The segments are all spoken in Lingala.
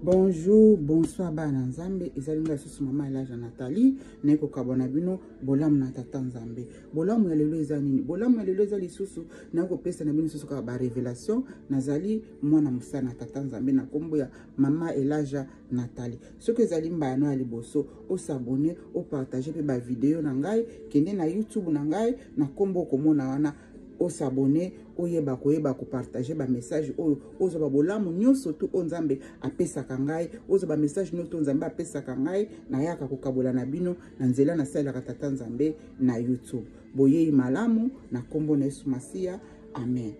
Bonjour, bonsoir bana Nzambe, ezali ngai susu mama Elaja Nathalie, naye kokabwa na bino bolamu na tata Nzambe. Bolamu ya lelo eza nini? Bolamu ya lelo eza lisusu naye kopesa na bino lisusu kaka ba revelation. Nazali mwana mosala na tata Nzambe na kombo ya mama Elaja Nathalie. Soki ezali mbala ya liboso, osabone, opartage pe ba video na ngai, kende na YouTube na ngai na kombo okomona wana osabone oyeba koyeba kopartage bamessage oyo ozwa babolamu nyonso tu oyo nzambe apesaka ngai ozwa bamessage nyonso oyo nzambe apesaka ngai nayaka kokabola na bino na nzela nasalelaka tata nzambe na youtube boyei malamu na nkombo na yesu masiya amen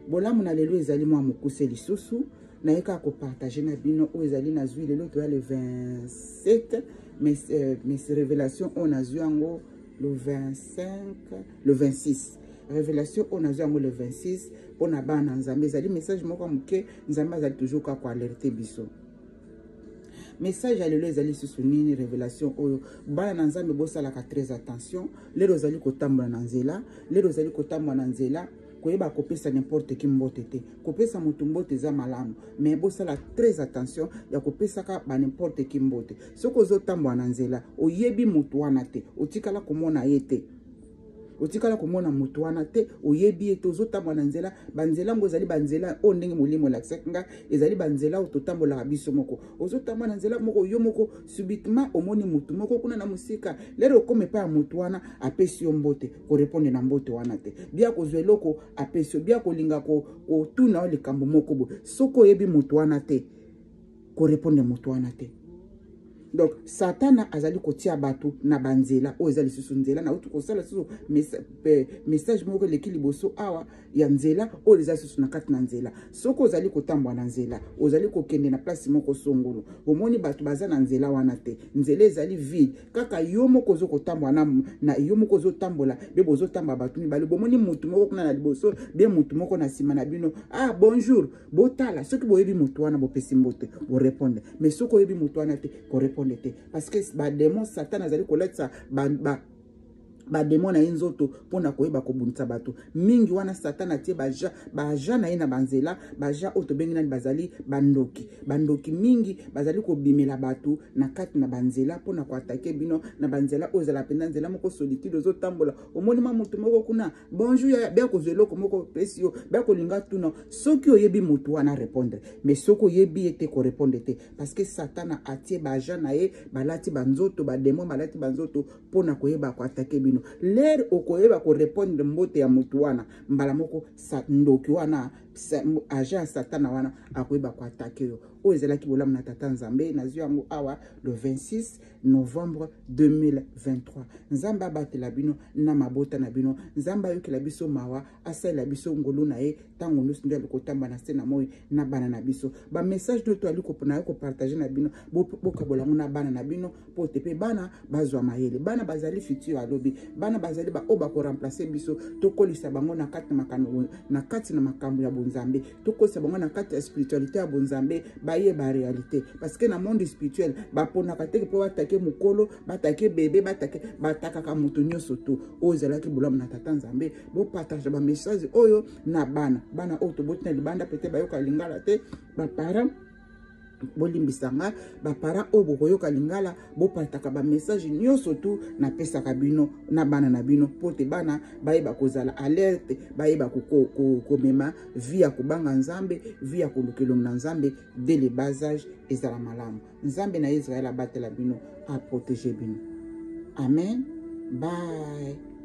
bolamu na lelo ezali mwa mokuse lisusu naye kaka kopartage na bino oyo ezali nazwi lelo toya le 27 mais, euh, mais révélation oyo nazwi yango le 25 le 26 révélation oyo nazwi yango le 26 mpo na bana na nzambe ezali message moko ya moke nzambe azali toujours kaka koalerte biso message ya lelo ezali lisusu nini révélation oyo bana na nzambe bosalaka très attention lelo ozali kotambola na nzela lelo ozali kotambola na nzela koyeba kopesa n'importe qui mbote te kopesa moto mbote eza malamu mais bosala très attention ya kopesaka ba n'importe qui mbote soki ozotambola na nzela oyebi moto wana te otikala komona ye te otikala komona moto wana te oyebi ye te ozotambola na nzela banzela yango ezali banzela oyo ndenge molimo elakisaki nga ezali banzela oyo totambolaka biso moko ozotambola na nzela moko yo moko subitement omoni motu moko kuna na mosika lero okoma epai ya motu wana apesi yo mbote korepondre na mbote wana te bia kozwa eloko apesi yo bia kolinga kotuna yo likambo moko boye soki oyebi motu wana te korepondre motu wana te donc satana azali kotia bato na banzela oyo eza lisusu nzela nauti kosala lisusu message moko eleki liboso awa ya nzela oyo eza lisusu na kati na nzela soki ozali kotambwa na nzela ozali kokende na place moko songolo omoni bato baza na nzela wana te nzela ezali vide kaka yo moko ozo kotambola na, na yo moko ozotambola be bozotambola bato mibale bomoni motu moko kuna na liboso be motu moko na nsima na bino ah bonjour botala soki boyebi motu wana bopesi mbote borepondre mais soki oyebi motu wana te korepondre te parce que bademon satan azali kolatisa ba, ba, bademo na ye nzoto mpo na koyeba kobundisa bato mingi wana satana atie baja baja na ye na banzela baja oyo tobengi nani bazali bandoki bandoki mingi bazali kobimela bato na kati na banzela mpo na koatake bino na banzela oyo ezala mpenza nzela moko solitude ozotambola omoni mwa moto moko kuna bonjour yaya bia kozwa eloko moko opesi yo bia kolinga tuna soki oyebi moto wana répondre mais soki oyebi ye te korépondre te parce que satana atie baagent na ye balati banzoto bademon balati banzoto mpo na koyeba koatake bino lere okoyeba korépondre mbote ya moto wana mbala moko ndoki wana agent ya satana wana akoyeba koatake yo oyo ezalaki bolamu na tata nzambe nazwi yango awa le 26 novembre 2023 nzambe abatela bino na mabota na bino nzambe ayokela biso mawa asalela biso ngolu na ye ntango nyonso nde ali kotamba na se na moi na bana na biso bamessage nde toali naye kopartage na bino bokabola yango na bana na bino mpo te mpe bana bazwa mayele bana bazali futur alobi bana bazali baoyo bakoremplace biso tokolisa bango na kati na kati na makambo ya bonzambe tokolisa bango na kati ya spiritualité ya bonzambe bayeba réalité parce que na monde spirituel baponaka teke mpo batake mokolo batake bebe batake batakaka moto nyonso to oyo ezalaki bolamu na tata nzambe bopartage bamessage oyo na bana bana oyo toboti na libanda pete bayoka lingala te baparent bolimbisa nga baparent oyo bokoyoka lingala bopataka bamessage nyonso tu napesaka bino na bana na bino mpo te bana bayeba kozala alerte bayeba komema vie ya kobanga nzambe vie ya koluka elongi na nzambe dès le bas âge ezala malamu nzambe na israel abatela bino aprotege bino amen bye.